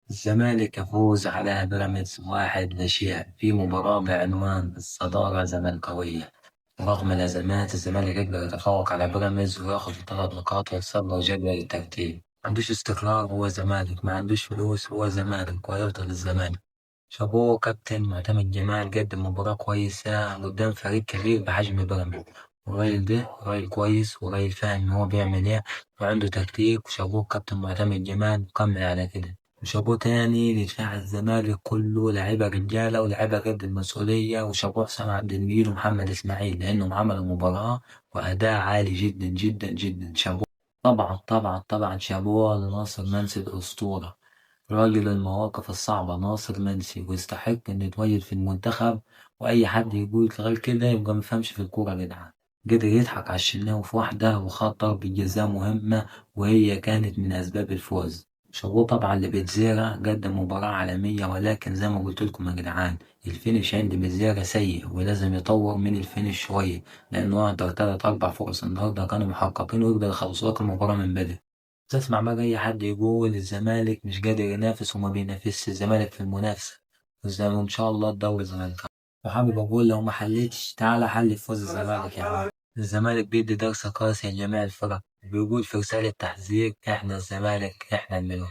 الزمالك يفوز على بيراميدز 1-0 في مباراة بعنوان الصدارة زملكاوية. رغم الأزمات الزمالك يقدر يتفوق على بيراميدز وياخد الثلاث نقاط ويتصدر جدول الترتيب. ما عندوش استقرار هو زمالك، ما عندوش فلوس هو زمالك، وهيفضل الزمالك. شابوه كابتن معتمد جمال، قدم مباراة كويسة قدام فريق كبير بحجم بيراميدز. الراجل ده راجل كويس وراجل فاهم هو بيعمل ايه وعنده تكتيك. وشابوه كابتن معتمد جمال، وكمل على كده. وشابوه تاني لدفاع الزمالك كله، لعيبة رجالة ولاعيبة قد المسؤولية. وشابوه حسام عبد المجيد ومحمد إسماعيل لأنهم عملوا مباراة وأداء عالي جدا جدا جدا. شابوه طبعا طبعا طبعا، شابوه لناصر منسي الأسطورة، راجل المواقف الصعبة ناصر منسي، ويستحق إنه يتواجد في المنتخب. وأي حد يقول غير كده يبقى مفهمش في الكورة يا جدعان. قدر يضحك على الشناوي في واحدة وخد ضربة جزاء مهمة وهي كانت من أسباب الفوز. شابوه طبعا لبيتزيرا، قدم مباراة عالمية، ولكن زي ما قلت لكم يا جدعان ال finish عند بيتزيرا سيء ولازم يطور من ال finish شوية، لأنه أهدر 3-4 فرص النهاردة كانوا محققين ويقدر يخلصوا لك المباراة من بدري. تسمع بقى أي حد يقول الزمالك مش قادر ينافس وما بينافسش، الزمالك في المنافسة وإن شاء الله الدوري زمالك. وحابب أقول لو ما حلتش تعالى حل فوز الزمالك يا عم. الزمالك بيدي درس قاسي لجميع الفرق، بيقول في رسالة تحذير: إحنا الزمالك، إحنا الملوك.